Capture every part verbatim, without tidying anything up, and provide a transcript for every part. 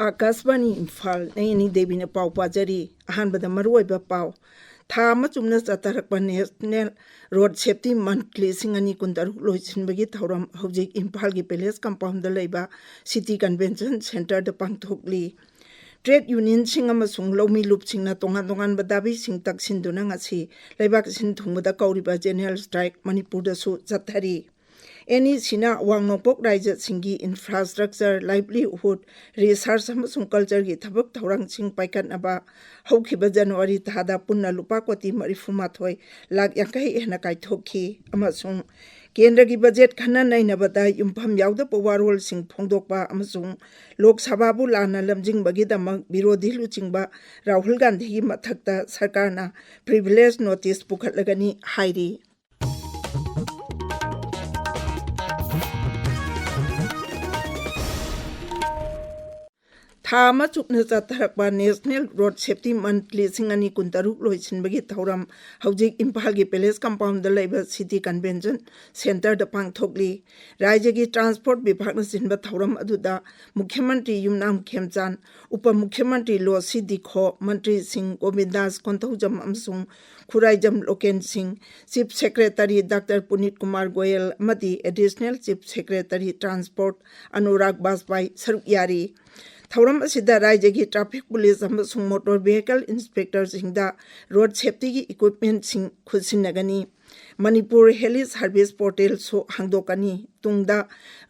ꯑꯥꯀꯥꯁꯕꯥꯅꯤ ꯏꯝꯐꯥꯜ, ꯑꯩ ꯑꯅꯤ ꯗꯦꯕꯤꯅ ꯄꯥꯎ ꯄꯥꯖꯔꯤ꯫ ꯑꯍꯥꯟꯕꯗ ꯃꯔꯨꯑꯣꯏꯕ ꯄꯥꯎ꯫ ꯊꯥ ꯑꯃ ꯆꯨꯞꯅ ꯆꯠꯊꯔꯛꯄ ꯅꯦꯁꯅꯦꯜ ꯔꯣꯗ ꯁꯦꯐꯇꯤ ꯃꯟꯊ ꯂꯤꯁꯤꯡ ꯑꯅꯤ ꯀꯨꯟꯇꯔꯨꯛ ꯂꯣꯏꯁꯤꯟꯕꯒꯤ ꯊꯧꯔꯝ ꯍꯧꯖꯤꯛ ꯏꯝꯐꯥꯜꯒꯤ ꯄꯦꯂꯦꯁ ꯀꯝꯄꯥꯎꯟꯗ ꯂꯩꯕ ꯁꯤꯇꯤ ꯀꯟꯚꯦꯟꯁꯟ ꯁꯦꯟꯇꯔꯗ ꯄꯥꯡꯊꯣꯛꯂꯤ꯫ ꯇ꯭ꯔꯦꯗ ꯌꯨꯅꯤꯌꯟꯁꯤꯡ ꯑꯃꯁꯨꯡ ꯂꯧꯃꯤ ꯂꯨꯞꯁꯤꯡꯅ ꯇꯣꯉꯥꯟ ꯇꯣꯉꯥꯟꯕ ꯗꯥꯕꯤꯁꯤꯡ ꯇꯛꯁꯤꯟꯗꯨꯅ ꯉꯁꯤ ꯂꯩꯕꯥꯛ ꯁꯤꯟ ꯊꯨꯡꯕꯗ ꯀꯧꯔꯤꯕ ꯖꯦꯅꯔꯦꯜ ꯁ꯭ꯇ꯭ꯔꯥꯏꯛ ꯃꯅꯤꯄꯨꯔꯗꯁꯨ ꯆꯠꯊꯔꯤ꯫ ꯑꯦꯟ ꯏ ꯁꯤꯅ ꯑꯋꯥꯡ ꯅꯣꯡꯄꯣꯛ ꯔꯥꯏꯖ꯭ꯌꯁꯤꯡꯒꯤ ꯏꯟꯐ꯭ꯔꯥꯁ꯭ꯇ꯭ꯔꯛꯆꯔ, ꯂꯥꯏꯚꯂꯤꯍꯨꯗ, ꯔꯤꯁꯔꯆ ꯑꯃꯁꯨꯡ ꯀꯜꯆꯔꯒꯤ ꯊꯕꯛ ꯊꯧꯔꯥꯡꯁꯤꯡ ꯄꯥꯏꯈꯠꯅꯕ ꯍꯧꯈꯤꯕ ꯖꯅꯋꯥꯔꯤ ꯊꯥꯗ ꯄꯨꯟꯅ ꯂꯨꯄꯥ ꯀꯣꯇꯤ ꯃꯔꯤꯐꯨ ꯃꯥꯊꯣꯏ ꯂꯥꯈ ꯌꯥꯡꯈꯩ ꯍꯦꯟꯅ ꯀꯥꯏꯊꯣꯛꯈꯤ ꯑꯃꯁꯨꯡ ꯀꯦꯟꯗ꯭ꯔꯒꯤ ꯕꯖꯦꯠ ꯈꯟꯅ ꯅꯩꯅꯕꯗ ꯌꯨꯝꯐꯝ ꯌꯥꯎꯗꯕ ꯋꯥꯔꯣꯜꯁꯤꯡ ꯐꯣꯡꯗꯣꯛꯄ ꯑꯃꯁꯨꯡ ꯂꯣꯛ ꯁꯚꯥꯕꯨ ꯂꯥꯟꯅ ꯂꯝꯖꯤꯡꯕꯒꯤꯗꯃꯛ ꯕꯤꯔꯣꯙꯤ ꯂꯨꯆꯤꯡꯕ ꯔꯥꯍꯨꯜ ꯒꯥꯟꯙꯤꯒꯤ ꯃꯊꯛꯇ ꯁꯔꯀꯥꯔꯅ ꯄ꯭ꯔꯤꯚꯤꯂꯦꯖ ꯅꯣꯇꯤꯁ ꯄꯨꯈꯠꯂꯒꯅꯤ ꯍꯥꯏꯔꯤ꯫ ꯊꯥ ꯑꯃ ꯆꯨꯞꯅ ꯆꯠꯊꯔꯛꯄ ꯅꯦꯁꯅꯦꯜ ꯔꯣꯗ ꯁꯦꯐꯇꯤ ꯃꯟꯊ ꯂꯤꯁꯤꯡ ꯑꯅꯤ ꯀꯨꯟꯇꯔꯨꯛ ꯂꯣꯏꯁꯤꯟꯕꯒꯤ ꯊꯧꯔꯝ ꯍꯧꯖꯤꯛ ꯏꯝꯐꯥꯜꯒꯤ ꯄꯦꯂꯦꯁ ꯀꯝꯄꯥꯎꯟꯗ ꯂꯩꯕ ꯁꯤꯇꯤ ꯀꯟꯚꯦꯟꯁꯟ ꯁꯦꯟꯇꯔꯗ ꯄꯥꯡꯊꯣꯛꯂꯤ꯫ ꯔꯥꯏꯖ꯭ꯌꯒꯤ ꯇ꯭ꯔꯥꯟꯁꯄꯣꯔꯠ ꯕꯤꯚꯥꯒꯅ ꯁꯤꯟꯕ ꯊꯧꯔꯝ ꯑꯗꯨꯗ ꯃꯨꯈ꯭ꯌ ꯃꯟꯇ꯭ꯔꯤ ꯌꯨꯝꯅꯥꯝ ꯈꯦꯝꯆꯥꯟ, ꯎꯄ ꯃꯨꯈ꯭ꯌ ꯃꯟꯇ꯭ꯔꯤ ꯂꯣꯁꯤ ꯗꯤꯈꯣ, ꯃꯟꯇ꯭ꯔꯤꯁꯤꯡ ꯒꯣꯕꯤꯟꯗꯥꯁ ꯀꯣꯟꯊꯧꯖꯝ ꯑꯃꯁꯨꯡ Khuraijam Loken Singh, chief secretary doctor Puneet Kumar Goel ꯑꯃꯗꯤ additional chief secretary transport Anurag Bajpai ꯁꯔꯨꯛ ꯌꯥꯔꯤ꯫ ꯊꯧꯔꯝ ꯑꯁꯤꯗ ꯔꯥꯏꯖ꯭ꯌꯒꯤ ꯇ꯭ꯔꯥꯐꯤꯛ ꯄꯨꯂꯤꯁ ꯑꯃꯁꯨꯡ ꯃꯣꯇꯣꯔ ꯚꯦꯍꯤꯀꯜ ꯏꯟꯁꯄꯦꯛꯇꯔꯁꯤꯡꯗ ꯔꯣꯗ ꯁꯦꯐꯇꯤꯒꯤ ꯏꯀ꯭ꯋꯤꯞꯃꯦꯟꯠꯁꯤꯡ ꯈꯨꯠꯁꯤꯟꯅꯒꯅꯤ꯫ ꯃꯅꯤꯄꯨꯔ ꯍꯦꯂꯤ ꯁꯥꯔꯚꯤꯁ ꯄꯣꯔꯇꯦꯜꯁꯨ ꯍꯥꯡꯗꯣꯛꯀꯅꯤ꯫ ꯇꯨꯡꯗ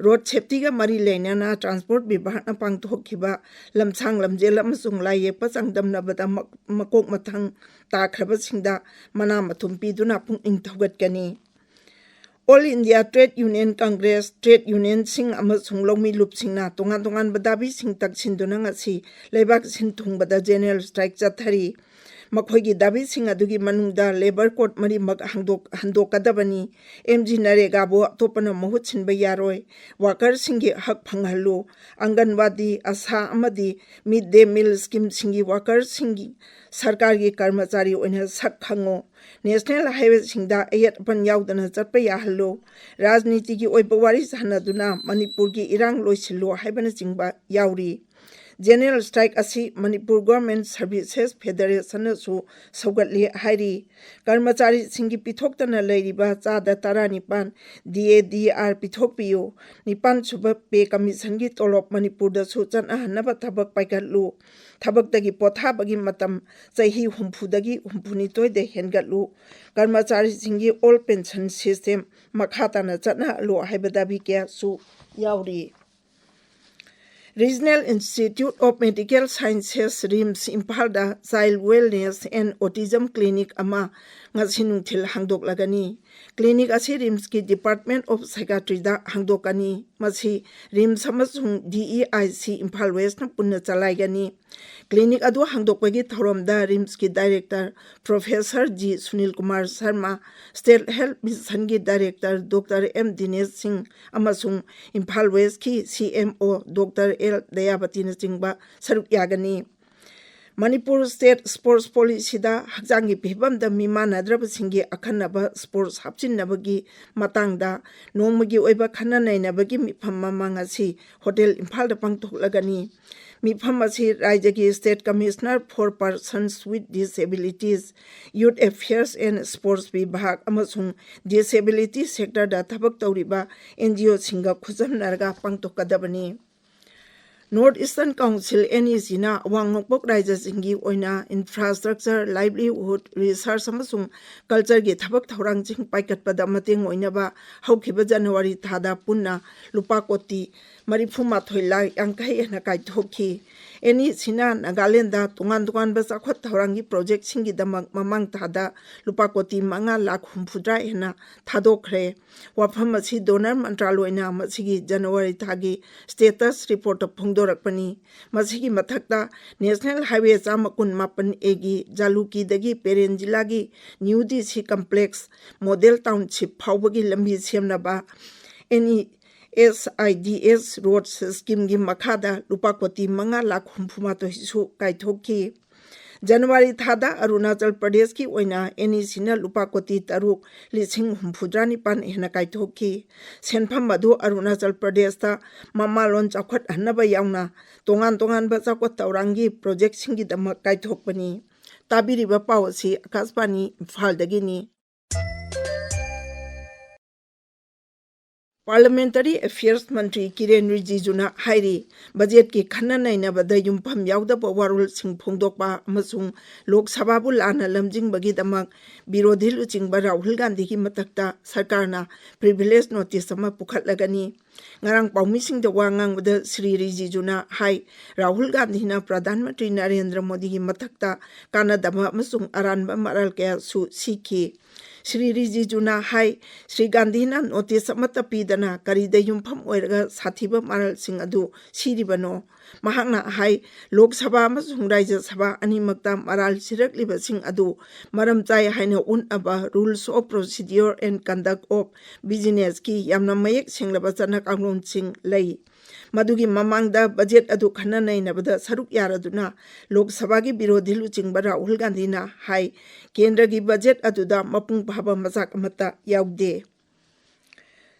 ꯔꯣꯗ ꯁꯦꯐꯇꯤꯒ ꯃꯔꯤ ꯂꯩꯅꯅ ꯇ꯭ꯔꯥꯟꯁꯄꯣꯔꯠ ꯕꯤꯚꯥꯒꯅ ꯄꯥꯡꯊꯣꯛꯈꯤꯕ ꯂꯝꯁꯥꯡ ꯂꯝꯖꯦꯜ ꯑꯃꯁꯨꯡ ꯂꯥꯏꯌꯦꯛꯄ ꯆꯥꯡꯗꯝꯅꯕꯗ ꯃꯛ-, ꯃꯀꯣꯛ ꯃꯊꯪ ꯇꯥꯈ꯭ꯔꯕꯁꯤꯡꯗ ꯃꯅꯥ ꯃꯊꯨꯝ ꯄꯤꯗꯨꯅ ꯄꯨꯛꯅꯤꯡ ꯊꯧꯒꯠꯀꯅꯤ꯫ All India trade union congress, trade ꯌꯨꯅꯤꯌꯟꯁꯤꯡ ꯑꯃꯁꯨꯡ ꯂꯧꯃꯤ ꯂꯨꯞꯁꯤꯡꯅ ꯇꯣꯉꯥꯟ ꯇꯣꯉꯥꯟꯕ ꯗꯥꯕꯤꯁꯤꯡ ꯇꯛꯁꯤꯟꯗꯨꯅ ꯉꯁꯤ ꯂꯩꯕꯥꯛ ꯁꯤꯟ ꯊꯨꯡꯕꯗ ꯖꯦꯅꯔꯦꯜ ꯁ꯭ꯇ꯭ꯔꯥꯏꯛ ꯆꯠꯊꯔꯤ꯫ ꯃꯈꯣꯏꯒꯤ ꯗꯥꯕꯤꯁꯤꯡ ꯑꯗꯨꯒꯤ ꯃꯅꯨꯡꯗ ꯂꯦꯕꯔ ꯀꯣꯗ ꯃꯔꯤꯃꯛ ꯍꯥꯡꯗꯣꯛ-, ꯍꯟꯗꯣꯛꯀꯗꯕꯅꯤ, ꯑꯦꯝ ꯖꯤ ꯅꯔꯦꯒꯥꯕꯨ ꯑꯇꯣꯞꯄꯅ ꯃꯍꯨꯠ ꯁꯤꯟꯕ ꯌꯥꯔꯣꯏ, ꯋꯥꯀꯔꯁꯤꯡꯒꯤ ꯍꯛ ꯐꯪꯍꯜꯂꯨ, ꯑꯪꯒꯟꯋꯥꯗꯤ, ꯑꯁꯥ ꯑꯃꯗꯤ ꯃꯤꯗ ꯗꯦ ꯃꯤꯜ ꯁ꯭ꯀꯤꯝꯁꯤꯡꯒꯤ ꯋꯥꯀꯔꯁꯤꯡꯒꯤ ꯁꯔꯀꯥꯔꯒꯤ ꯀꯔꯃꯆꯥꯔꯤ ꯑꯣꯏꯅ ꯁꯛ ꯈꯪꯉꯨ, ꯅꯦꯁꯅꯦꯜ ꯍꯥꯏꯋꯦꯁꯤꯡꯗ ꯑꯌꯦꯠ ꯑꯄꯟ ꯌꯥꯎꯗꯅ ꯆꯠꯄ ꯌꯥꯍꯜꯂꯨ, ꯔꯥꯖꯅꯤꯇꯤꯒꯤ ꯑꯣꯏꯕ ꯋꯥꯔꯤ ꯁꯥꯟꯅꯗꯨꯅ ꯃꯅꯤꯄꯨꯔꯒꯤ ꯏꯔꯥꯡ ꯂꯣꯏꯁꯤꯜꯂꯨ ꯍꯥꯏꯕꯅꯆꯤꯡꯕ ꯌꯥꯎꯔꯤ꯫ General strike ꯑꯁꯤ ꯃꯅꯤꯄꯨꯔ Government Services Federation ꯅꯁꯨ ꯁꯧꯒꯠꯂꯤ ꯍꯥꯏꯔꯤ꯫ ꯀꯔꯃꯆꯥꯔꯤꯁꯤꯡꯒꯤ ꯄꯤꯊꯣꯛꯇꯅ ꯂꯩꯔꯤꯕ ꯆꯥꯗ ꯇꯔꯥꯅꯤꯄꯥꯟ D A D R ꯄꯤꯊꯣꯛꯄꯤꯌꯨ, ꯅꯤꯄꯥꯟ ꯁꯨꯕ Pay Commission ꯒꯤ ꯇꯣꯂꯣꯞ ꯃꯅꯤꯄꯨꯔꯗꯁꯨ ꯆꯠꯅꯍꯟꯅꯕ ꯊꯕꯛ ꯄꯥꯏꯈꯠꯂꯨ, ꯊꯕꯛꯇꯒꯤ ꯄꯣꯊꯥꯕꯒꯤ ꯃꯇꯝ ꯆꯍꯤ ꯍꯨꯝꯐꯨꯗꯒꯤ ꯍꯨꯝꯐꯨꯅꯤꯊꯣꯏꯗ ꯍꯦꯟꯒꯠꯂꯨ, ꯀꯔꯃꯆꯥꯔꯤꯁꯤꯡꯒꯤ Old Pension System ꯃꯈꯥ ꯇꯥꯅ ꯆꯠꯅꯍꯜꯂꯨ ꯍꯥꯏꯕ ꯗꯥꯕꯤ ꯀꯌꯥꯁꯨ ꯌꯥꯎꯔꯤ꯫ Regional Institute of Medical Sciences, RIMS, ꯏꯝꯐꯥꯜꯗ Child Wellness and Autism Clinic ꯑꯃ ꯉꯁꯤ ꯅꯨꯡꯊꯤꯜ ꯍꯥꯡꯗꯣꯛꯂꯒꯅꯤ꯫ Clinic ꯑꯁꯤ RIMS ꯀꯤ Department of Psychiatry ꯗ ꯍꯥꯡꯗꯣꯛꯀꯅꯤ꯫ ꯃꯁꯤ RIMS ꯑꯃꯁꯨꯡ D E I C Imphal West ꯅ ꯄꯨꯟꯅ ꯆꯂꯥꯏꯒꯅꯤ꯫ Clinic ꯑꯗꯨ ꯍꯥꯡꯗꯣꯛꯄꯒꯤ ꯊꯧꯔꯝꯗ RIMS ꯀꯤ Director Professor G Sunil Kumar Sharma, State Health Mission ꯒꯤ Director Doctor M ꯗꯤꯅꯦꯁ ꯁꯤꯡ ꯑꯃꯁꯨꯡ ꯏꯝꯐꯥꯜ West ꯀꯤ C M O Doctor L ꯗꯌꯥꯕꯇꯤꯅꯆꯤꯡꯕ ꯁꯔꯨꯛ ꯌꯥꯒꯅꯤ꯫ ꯃꯅꯤꯄꯨꯔ State Sports Policy ꯗ ꯍꯛꯆꯥꯡꯒꯤ ꯐꯤꯕꯝꯗ ꯃꯤꯃꯥꯟꯅꯗ꯭ꯔꯕꯁꯤꯡꯒꯤ ꯑꯈꯟꯅꯕ sports ꯍꯥꯞꯆꯤꯟꯅꯕꯒꯤ ꯃꯇꯥꯡꯗ ꯅꯣꯡꯃꯒꯤ ꯑꯣꯏꯕ ꯈꯟꯅ ꯅꯩꯅꯕꯒꯤ ꯃꯤꯐꯝ ꯑꯃ ꯉꯁꯤ ꯍꯣꯇꯦꯜ ꯏꯝꯐꯥꯜꯗ ꯄꯥꯡꯊꯣꯛꯂꯒꯅꯤ꯫ ꯃꯤꯐꯝ ꯑꯁꯤ ꯔꯥꯖ꯭ꯌꯒꯤ State Commissioner for Persons with Disabilities, Youth Affairs and Sports ꯕꯤꯚꯥꯒ ꯑꯃꯁꯨꯡ disability sector ꯗ ꯊꯕꯛ ꯇꯧꯔꯤꯕ N G O ꯁꯤꯡꯒ ꯈꯨꯠꯁꯝꯅꯔꯒ ꯄꯥꯡꯊꯣꯛꯀꯗꯕꯅꯤ꯫ North Eastern Council, N E C ꯅ ꯑꯋꯥꯡ ꯅꯣꯡꯄꯣꯛ ꯔꯥꯖ꯭ꯌꯁꯤꯡꯒꯤ ꯑꯣꯏꯅ infrastructure, livelihood, research ꯑꯃꯁꯨꯡ culture ꯒꯤ ꯊꯕꯛ ꯊꯧꯔꯥꯡꯁꯤꯡ ꯄꯥꯏꯈꯠꯄꯗ ꯃꯇꯦꯡ ꯑꯣꯏꯅꯕ ꯍꯧꯈꯤꯕ ꯖꯅꯋꯥꯔꯤ ꯊꯥꯗ ꯄꯨꯟꯅ ꯂꯨꯄꯥ ꯀꯣꯇꯤ ꯃꯔꯤꯐꯨ ꯃꯥꯊꯣꯏ ꯂꯥꯈ ꯌꯥꯡꯈꯩ ꯍꯦꯟꯅ ꯀꯥꯏꯊꯣꯛꯈꯤ꯫ N E C ꯅ ꯅꯥꯒꯥꯂꯦꯟꯗ ꯇꯣꯉꯥꯟ ꯇꯣꯉꯥꯟꯕ ꯆꯥꯎꯈꯠ ꯊꯧꯔꯥꯡꯒꯤ project ꯁꯤꯡꯒꯤꯗꯃꯛ ꯃꯃꯥꯡ ꯊꯥꯗ ꯂꯨꯄꯥ ꯀꯣꯇꯤ ꯃꯉꯥ ꯂꯥꯈ ꯍꯨꯝꯐꯨꯇꯔꯥ ꯍꯦꯟꯅ ꯊꯥꯗꯣꯛꯈ꯭ꯔꯦ꯫ ꯋꯥꯐꯝ ꯑꯁꯤ DoNER ꯃꯟꯇ꯭ꯔꯥꯂꯣꯏꯅ ꯃꯁꯤꯒꯤ ꯖꯅꯋꯥꯔꯤ ꯊꯥꯒꯤ status report ꯇ ꯐꯣꯡꯗꯣꯔꯛꯄꯅꯤ꯫ ꯃꯁꯤꯒꯤ ꯃꯊꯛꯇ National Highway ꯆꯥꯝꯃ ꯀꯨꯟ ꯃꯥꯄꯟ A ꯒꯤ ꯖꯥꯂꯨꯀꯤꯗꯒꯤ ꯄꯦꯔꯦꯟ ꯖꯤꯂꯥꯒꯤ New D C Complex Model Township ꯐꯥꯎꯕꯒꯤ ꯂꯝꯕꯤ ꯁꯦꯝꯅꯕ N E S I D S Roads Scheme ꯒꯤ ꯃꯈꯥꯗ ꯂꯨꯄꯥ ꯀꯣꯇꯤ ꯃꯉꯥ ꯂꯥꯈ ꯍꯨꯝꯐꯨ ꯃꯥꯊꯣꯏꯁꯨ ꯀꯥꯏꯊꯣꯛꯈꯤ꯫ ꯖꯅꯋꯥꯔꯤ ꯊꯥꯗ ꯑꯔꯨꯅꯥꯆꯜ ꯄ꯭ꯔꯗꯦꯁꯀꯤ ꯑꯣꯏꯅ NECꯅ ꯂꯨꯄꯥ ꯀꯣꯇꯤ ꯇꯔꯨꯛ ꯂꯤꯁꯤꯡ ꯍꯨꯝꯐꯨꯇꯔꯥ ꯅꯤꯄꯥꯟ ꯍꯦꯟꯅ ꯀꯥꯏꯊꯣꯛꯈꯤ꯫ ꯁꯦꯟꯐꯝ ꯑꯗꯨ ꯑꯔꯨꯅꯥꯆꯜ ꯄ꯭ꯔꯗꯦꯁꯇ ꯃꯃꯥꯂꯣꯟ ꯆꯥꯎꯈꯠꯍꯟꯅꯕ ꯌꯥꯎꯅ ꯇꯣꯉꯥꯟ ꯇꯣꯉꯥꯟꯕ ꯆꯥꯎꯈꯠ ꯊꯧꯔꯥꯡꯒꯤ ꯄ꯭ꯔꯣꯖꯦꯛꯁꯤꯡꯒꯤꯗꯃꯛ ꯀꯥꯏꯊꯣꯛꯄꯅꯤ꯫ ꯇꯥꯕꯤꯔꯤꯕ ꯄꯥꯎ ꯑꯁꯤ ꯑꯀꯥꯁꯕꯥꯅꯤ ꯏꯝꯐꯥꯜꯗꯒꯤꯅꯤ꯫ Parliamentary Affairs ꯃꯟꯇ꯭ꯔꯤ ꯀꯤꯔꯦꯟ ꯔꯤꯖꯤꯖꯨꯅ ꯍꯥꯏꯔꯤ, ꯕꯖꯦꯠꯀꯤ ꯈꯟꯅ ꯅꯩꯅꯕꯗ ꯌꯨꯝꯐꯝ ꯌꯥꯎꯗꯕ ꯋꯥꯔꯣꯜꯁꯤꯡ ꯐꯣꯡꯗꯣꯛꯄ ꯑꯃꯁꯨꯡ ꯂꯣꯛ ꯁꯚꯥꯕꯨ ꯂꯥꯟꯅ ꯂꯝꯖꯤꯡꯕꯒꯤꯗꯃꯛ ꯕꯤꯔꯣꯙꯤ ꯂꯨꯆꯤꯡꯕ ꯔꯥꯍꯨꯜ ꯒꯥꯟꯙꯤꯒꯤ ꯃꯊꯛꯇ ꯁꯔꯀꯥꯔꯅ privilege notice ꯑꯃ ꯄꯨꯈꯠꯂꯒꯅꯤ꯫ ꯉꯔꯥꯡ ꯄꯥꯎꯃꯤꯁꯤꯡꯗ ꯋꯥ ꯉꯥꯡꯕꯗ ꯁ꯭ꯔꯤ ꯔꯤꯖꯤꯖꯨꯅ ꯍꯥꯏ, ꯔꯥꯍꯨꯜ ꯒꯥꯟꯙꯤꯅ ꯄ꯭ꯔꯙꯥꯟ ꯃꯟꯇ꯭ꯔꯤ ꯅꯔꯦꯟꯗ꯭ꯔ ꯃꯣꯗꯤꯒꯤ ꯃꯊꯛꯇ ꯀꯥꯟꯅꯗꯕ ꯑꯃꯁꯨꯡ ꯑꯔꯥꯟꯕ ꯃꯔꯥꯜ ꯀꯌꯥꯁꯨ ꯁꯤꯈꯤ꯫ ꯁ꯭ꯔꯤ ꯔꯤꯖꯤꯖꯨꯅ ꯍꯥꯏ, ꯁ꯭ꯔꯤ ꯒꯥꯟꯙꯤꯅ notice ꯑꯃꯠꯇ ꯄꯤꯗꯅ ꯀꯔꯤꯗ ꯌꯨꯝꯐꯝ ꯑꯣꯏꯔꯒ ꯁꯥꯊꯤꯕ ꯃꯔꯥꯜꯁꯤꯡ ꯑꯗꯨ ꯁꯤꯔꯤꯕꯅꯣ? ꯃꯍꯥꯛꯅ ꯍꯥꯏ, ꯂꯣꯛ ꯁꯚꯥ ꯑꯃꯁꯨꯡ ꯔꯥꯖ꯭ꯌ ꯁꯚꯥ ꯑꯅꯤꯃꯛꯇ ꯃꯔꯥꯜ ꯁꯤꯔꯛꯂꯤꯕꯁꯤꯡ ꯑꯗꯨ ꯃꯔꯝ ꯆꯥꯏ ꯍꯥꯏꯅ ꯎꯠꯅꯕ Rules of Procedure and Conduct of Businessꯀꯤ ꯌꯥꯝꯅ ꯃꯌꯦꯛ ꯁꯦꯡꯂꯕ ꯆꯠꯅ ꯀꯥꯡꯂꯣꯟꯁꯤꯡ ꯂꯩ꯫ ꯃꯗꯨꯒꯤ ꯃꯃꯥꯡꯗ ꯕꯖꯦꯠ ꯑꯗꯨ ꯈꯟꯅ ꯅꯩꯅꯕꯗ ꯁꯔꯨꯛ ꯌꯥꯔꯗꯨꯅ ꯂꯣꯛ ꯁꯚꯥꯒꯤ ꯕꯤꯔꯣꯙꯤ ꯂꯨꯆꯤꯡꯕ ꯔꯥꯍꯨꯜ ꯒꯥꯟꯙꯤꯅ ꯍꯥꯏ, ꯀꯦꯟꯗ꯭ꯔꯒꯤ ꯕꯖꯦꯠ ꯑꯗꯨꯗ ꯃꯄꯨꯡ ꯐꯥꯕ ꯃꯆꯥꯛ ꯑꯃꯠꯇ ꯌꯥꯎꯗꯦ꯫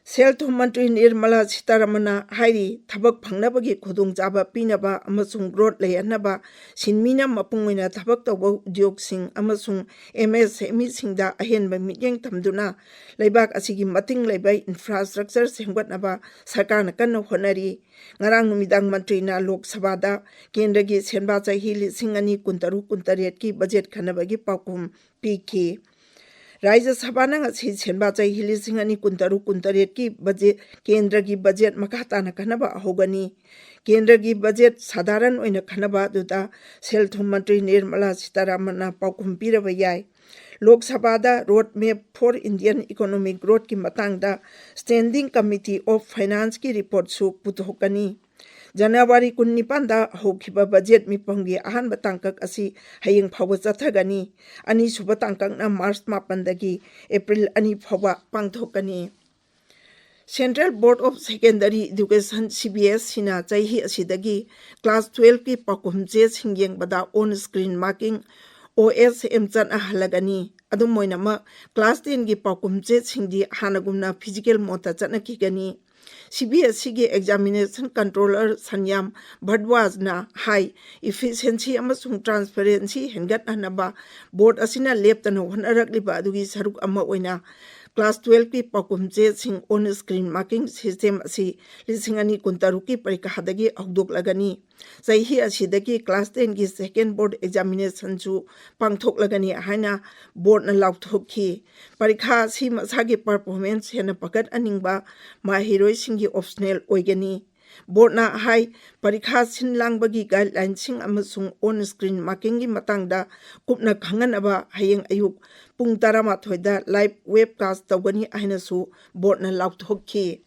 ꯁꯦꯜ ꯊꯨꯝ ꯃꯟꯇ꯭ꯔꯤ ꯅꯤꯔꯃꯂꯥ ꯁꯤꯇꯥꯔꯥꯃꯟꯅ ꯍꯥꯏꯔꯤ, ꯊꯕꯛ ꯐꯪꯅꯕꯒꯤ ꯈꯨꯗꯣꯡꯆꯥꯕ ꯄꯤꯅꯕ ꯑꯃꯁꯨꯡ growth ꯂꯩꯍꯟꯅꯕ ꯁꯤꯟꯃꯤꯅ ꯃꯄꯨꯡ ꯑꯣꯏꯅ ꯊꯕꯛ ꯇꯧꯕ ꯎꯗ꯭ꯌꯣꯒꯁꯤꯡ ꯑꯃꯁꯨꯡ MSMEꯁꯤꯡꯗ ꯑꯍꯦꯟꯕ ꯃꯤꯠꯌꯦꯡ ꯊꯝꯗꯨꯅ ꯂꯩꯕꯥꯛ ꯑꯁꯤꯒꯤ ꯃꯇꯤꯡ ꯂꯩꯕ infrastructure ꯁꯦꯝꯒꯠꯅꯕ ꯁꯔꯀꯥꯔꯅ ꯀꯟꯅ ꯍꯣꯠꯅꯔꯤ꯫ ꯉꯔꯥꯡ ꯅꯨꯃꯤꯗꯥꯡ ꯃꯟꯇ꯭ꯔꯤꯅ ꯂꯣꯛ ꯁꯚꯥꯗ ꯀꯦꯟꯗ꯭ꯔꯒꯤ ꯁꯦꯟꯕꯥ ꯆꯍꯤ ꯂꯤꯁꯤꯡ ꯑꯅꯤ ꯀꯨꯟꯇꯔꯨꯛ ꯀꯨꯟꯇꯔꯦꯠꯀꯤ ꯕꯖꯦꯠ ꯈꯟꯅꯕꯒꯤ ꯄꯥꯎꯈꯨꯝ ꯄꯤꯈꯤ꯫ ꯔꯥꯖ꯭ꯌ ꯁꯚꯥꯅ ꯉꯁꯤ ꯁꯦꯟꯕꯥ ꯆꯍꯤ ꯂꯤꯁꯤꯡ ꯑꯅꯤ ꯀꯨꯟꯇꯔꯨꯛ ꯀꯨꯟꯇꯔꯦꯠꯀꯤ ꯕꯖꯦꯠ, ꯀꯦꯟꯗ꯭ꯔꯒꯤ ꯕꯖꯦꯠ ꯃꯈꯥ ꯇꯥꯅ ꯈꯟꯅꯕ ꯍꯧꯒꯅꯤ꯫ ꯀꯦꯟꯗ꯭ꯔꯒꯤ ꯕꯖꯦꯠ ꯁꯥꯙꯥꯔꯟ ꯑꯣꯏꯅ ꯈꯟꯅꯕ ꯑꯗꯨꯗ ꯁꯦꯜ ꯊꯨꯝ ꯃꯟꯇ꯭ꯔꯤ ꯅꯤꯔꯃꯂꯥ ꯁꯤꯇꯥꯔꯥꯃꯟꯅ ꯄꯥꯎꯈꯨꯝ ꯄꯤꯔꯕ ꯌꯥꯏ꯫ ꯂꯣꯛ ꯁꯚꯥꯗ Road Map for Indian Economic Growthꯀꯤ ꯃꯇꯥꯡꯗ Standing Committee of Financeꯀꯤ reportꯁꯨ ꯄꯨꯊꯣꯛꯀꯅꯤ꯫ ꯖꯅꯋꯥꯔꯤ ꯀꯨꯟꯅꯤꯄꯥꯟꯗ ꯍꯧꯈꯤꯕ ꯕꯖꯦꯠ ꯃꯤꯐꯝꯒꯤ ꯑꯍꯥꯟꯕ ꯇꯥꯡꯀꯛ ꯑꯁꯤ ꯍꯌꯦꯡ ꯐꯥꯎꯕ ꯆꯠꯊꯒꯅꯤ꯫ ꯑꯅꯤꯁꯨꯕ ꯇꯥꯡꯀꯛꯅ ꯃꯥꯔꯆ ꯃꯥꯄꯟꯗꯒꯤ ꯑꯦꯄ꯭ꯔꯤꯜ ꯑꯅꯤ ꯐꯥꯎꯕ ꯄꯥꯡꯊꯣꯛꯀꯅꯤ꯫ Central Board of Secondary Education, C B S E ꯅ ꯆꯍꯤ ꯑꯁꯤꯗꯒꯤ class twelve ꯀꯤ ꯄꯥꯎꯈꯨꯝ ꯆꯦꯁꯤꯡ ꯌꯦꯡꯕꯗ on screen marking, O S M, ꯆꯠꯅꯍꯜꯂꯒꯅꯤ꯫ ꯑꯗꯨꯝ ꯑꯣꯏꯅꯃꯛ, class ten ꯒꯤ ꯄꯥꯎꯈꯨꯝ ꯆꯦꯁꯤꯡꯗꯤ ꯍꯥꯟꯅꯒꯨꯝꯅ physical mode ꯇ ꯆꯠꯅꯈꯤꯒꯅꯤ꯫ C B S E ꯒꯤ examination controller ꯁꯟꯌꯥꯝ ꯚꯔꯗ꯭ꯋꯥꯖꯅ ꯍꯥꯏ, efficiency ꯑꯃꯁꯨꯡ transparency ꯍꯦꯟꯒꯠꯍꯟꯅꯕ board ꯑꯁꯤꯅ ꯂꯦꯞꯇꯅ ꯍꯣꯠꯅꯔꯛꯂꯤꯕ ꯑꯗꯨꯒꯤ ꯁꯔꯨꯛ ꯑꯃ ꯑꯣꯏꯅ class twelve ꯀꯤ ꯄꯥꯎꯈꯨꯝ ꯆꯦꯁꯤꯡ on screen marking system ꯑꯁꯤ ꯂꯤꯁꯤꯡ ꯑꯅꯤ ꯀꯨꯟꯇꯔꯨꯛꯀꯤ ꯄꯔꯤꯈꯥꯗꯒꯤ ꯍꯧꯗꯣꯛꯂꯒꯅꯤ꯫ ꯆꯍꯤ ꯑꯁꯤꯗꯒꯤ class ten ꯒꯤ second board examination ꯁꯨ ꯄꯥꯡꯊꯣꯛꯂꯒꯅꯤ ꯍꯥꯏꯅ board ꯅ ꯂꯥꯎꯊꯣꯛꯈꯤ꯫ ꯄꯔꯤꯈꯥ ꯑꯁꯤ ꯃꯁꯥꯒꯤ performance ꯍꯦꯟꯅ ꯐꯒꯠꯍꯟꯅꯤꯡꯕ ꯃꯍꯩꯔꯣꯏꯁꯤꯡꯒꯤ optional ꯑꯣꯏꯒꯅꯤ꯫ Board ꯅ ꯍꯥꯏ, ꯄꯔꯤꯈꯥ ꯁꯤꯟ ꯂꯥꯡꯕꯒꯤ guideline ꯁꯤꯡ ꯑꯃꯁꯨꯡ on screen marking ꯒꯤ ꯃꯇꯥꯡꯗ ꯀꯨꯞꯅ ꯈꯪꯍꯟꯅꯕ ꯍꯌꯦꯡ ꯑꯌꯨꯛ ꯄꯨꯡ ꯇꯔꯥꯃꯥꯊꯣꯏꯗ live webcast ꯇꯧꯒꯅꯤ ꯍꯥꯏꯅꯁꯨ board ꯅ ꯂꯥꯎꯊꯣꯛꯈꯤ꯫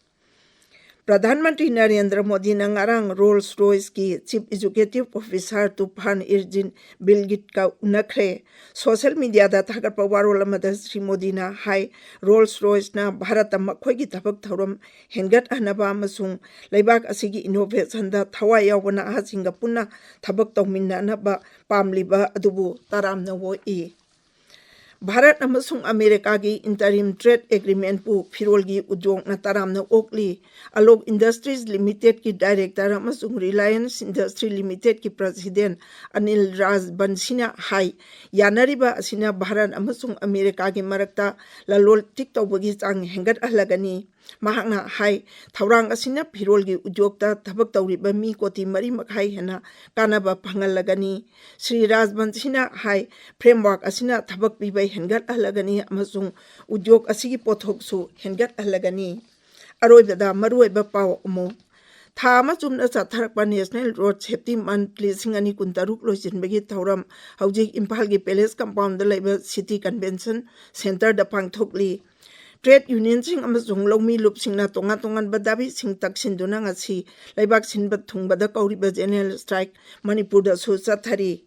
ꯄ꯭ꯔꯙꯥꯟ ꯃꯟꯇ꯭ꯔꯤ ꯅꯔꯦꯟꯗ꯭ꯔ ꯃꯣꯗꯤꯅ ꯉꯔꯥꯡ Rolls Royce ꯀꯤ Chief Executive Officer Toofan ꯏꯔꯖꯤꯟ ꯕꯤꯜꯒꯤꯠꯀ ꯎꯅꯈ꯭ꯔꯦ꯫ Social media ꯗ ꯊꯥꯒꯠꯄ ꯋꯥꯔꯣꯜ ꯑꯃꯗ ꯁ꯭ꯔꯤ ꯃꯣꯗꯤꯅ ꯍꯥꯏ, Rolls Royce ꯅ ꯚꯥꯔꯠꯇ ꯃꯈꯣꯏꯒꯤ ꯊꯕꯛ ꯊꯧꯔꯝ ꯍꯦꯟꯒꯠꯍꯟꯅꯕ ꯑꯃꯁꯨꯡ ꯂꯩꯕꯥꯛ ꯑꯁꯤꯒꯤ innovation ꯗ ꯊꯋꯥꯏ ꯌꯥꯎꯕ ꯅꯍꯥꯁꯤꯡꯒ ꯄꯨꯟꯅ ꯊꯕꯛ ꯇꯧꯃꯤꯟꯅꯅꯕ ꯄꯥꯝꯂꯤꯕ ꯑꯗꯨꯕꯨ ꯇꯔꯥꯝꯅ ꯑꯣꯛꯏ꯫ ꯚꯥꯔꯠ ꯑꯃꯁꯨꯡ ꯑꯃꯦꯔꯤꯀꯥꯒꯤ interim trade agreement ꯄꯨ ꯐꯤꯔꯣꯜꯒꯤ ꯎꯗ꯭ꯌꯣꯛꯅ ꯇꯔꯥꯝꯅ ꯑꯣꯛꯂꯤ꯫ Alok Industries Limited ꯀꯤ director ꯑꯃꯁꯨꯡ Reliance Industry Limited ꯀꯤ president ꯑꯅꯤꯜ ꯔꯥꯖꯕꯟꯁꯤꯅ ꯍꯥꯏ, ꯌꯥꯅꯔꯤꯕ ꯑꯁꯤꯅ ꯚꯥꯔꯠ ꯑꯃꯁꯨꯡ ꯑꯃꯦꯔꯤꯀꯥꯒꯤ ꯃꯔꯛꯇ ꯂꯂꯣꯟ ꯏꯇꯤꯛ ꯇꯧꯕꯒꯤ ꯆꯥꯡ ꯍꯦꯟꯒꯠꯍꯜꯂꯒꯅꯤ꯫ ꯃꯍꯥꯛꯅ ꯍꯥꯏ, ꯊꯧꯔꯥꯡ ꯑꯁꯤꯅ ꯐꯤꯔꯣꯜꯒꯤ ꯎꯗ꯭ꯌꯣꯛꯇ ꯊꯕꯛ ꯇꯧꯔꯤꯕ ꯃꯤ ꯀꯣꯇꯤ ꯃꯔꯤ ꯃꯈꯥꯏ ꯍꯦꯟꯅ ꯀꯥꯟꯅꯕ ꯐꯪꯍꯜꯂꯒꯅꯤ꯫ ꯁ꯭ꯔꯤ ꯔꯥꯖꯕꯟꯁꯤꯅ ꯍꯥꯏ, framework ꯑꯁꯤꯅ ꯊꯕꯛ ꯄꯤꯕ ꯍꯦꯟꯒꯠꯍꯜꯂꯒꯅꯤ ꯑꯃꯁꯨꯡ ꯎꯗ꯭ꯌꯣꯛ ꯑꯁꯤꯒꯤ ꯄꯣꯠꯊꯣꯛꯁꯨ ꯍꯦꯟꯒꯠꯍꯜꯂꯒꯅꯤ꯫ ꯑꯔꯣꯏꯕꯗ ꯃꯔꯨꯑꯣꯏꯕ ꯄꯥꯎ ꯑꯃꯨꯛ꯫ ꯊꯥ ꯑꯃ ꯆꯨꯞꯅ ꯆꯠꯊꯔꯛꯄ National Road Safety Month ꯂꯤꯁꯤꯡ ꯑꯅꯤ ꯀꯨꯟꯇꯔꯨꯛ ꯂꯣꯏꯁꯤꯟꯕꯒꯤ ꯊꯧꯔꯝ ꯍꯧꯖꯤꯛ ꯏꯝꯐꯥꯜꯒꯤ Palace compound ꯗ ꯂꯩꯕ City Convention Centre ꯗ ꯄꯥꯡꯊꯣꯛꯂꯤ꯫ Trade union ꯁꯤꯡ ꯑꯃꯁꯨꯡ ꯂꯧꯃꯤ ꯂꯨꯞꯁꯤꯡꯅ ꯇꯣꯉꯥꯟ ꯇꯣꯉꯥꯟꯕ ꯗꯥꯕꯤꯁꯤꯡ ꯇꯛꯁꯤꯟꯗꯨꯅ ꯉꯁꯤ ꯂꯩꯕꯥꯛ ꯁꯤꯟꯕ ꯊꯨꯡꯕꯗ ꯀꯧꯔꯤꯕ general strike ꯃꯅꯤꯄꯨꯔꯗꯁꯨ ꯆꯠꯊꯔꯤ꯫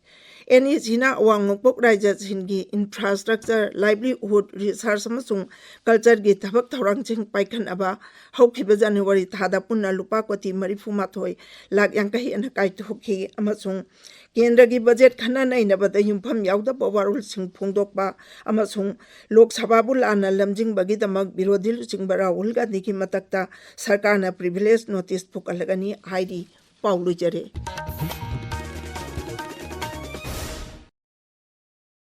ꯑꯦꯟ ꯏ ꯖꯤꯅ ꯑꯋꯥꯡ ꯅꯣꯡꯄꯣꯛ ꯔꯥꯏꯖ꯭ꯌꯁꯤꯡꯒꯤ ꯏꯟꯐ꯭ꯔꯥꯁ꯭ꯇ꯭ꯔꯛꯆꯔ, ꯂꯥꯏꯚꯂꯤꯍꯨꯗ, ꯔꯤꯁꯔꯆ ꯑꯃꯁꯨꯡ ꯀꯜꯆꯔꯒꯤ ꯊꯕꯛ ꯊꯧꯔꯥꯡꯁꯤꯡ ꯄꯥꯏꯈꯠꯅꯕ ꯍꯧꯈꯤꯕ ꯖꯅꯋꯥꯔꯤ ꯊꯥꯗ ꯄꯨꯟꯅ ꯂꯨꯄꯥ ꯀꯣꯇꯤ ꯃꯔꯤꯐꯨ ꯃꯥꯊꯣꯏ ꯂꯥꯈ ꯌꯥꯡꯈꯩ ꯍꯦꯟꯅ ꯀꯥꯏꯊꯣꯛꯈꯤ ꯑꯃꯁꯨꯡ ꯀꯦꯟꯗ꯭ꯔꯒꯤ ꯕꯖꯦꯠ ꯈꯟꯅ ꯅꯩꯅꯕꯗ ꯌꯨꯝꯐꯝ ꯌꯥꯎꯗꯕ ꯋꯥꯔꯣꯜꯁꯤꯡ ꯐꯣꯡꯗꯣꯛꯄ ꯑꯃꯁꯨꯡ ꯂꯣꯛ ꯁꯚꯥꯕꯨ ꯂꯥꯟꯅ ꯂꯝꯖꯤꯡꯕꯒꯤꯗꯃꯛ ꯕꯤꯔꯣꯙꯤ ꯂꯨꯆꯤꯡꯕ ꯔꯥꯍꯨꯜ ꯒꯥꯟꯙꯤꯒꯤ ꯃꯊꯛꯇ ꯁꯔꯀꯥꯔꯅ ꯄ꯭ꯔꯤꯚꯤꯂꯦꯖ ꯅꯣꯇꯤꯁ ꯄꯨꯈꯠꯂꯒꯅꯤ ꯍꯥꯏꯔꯤ꯫ ꯄꯥꯎ ꯂꯣꯏꯖꯔꯦ꯫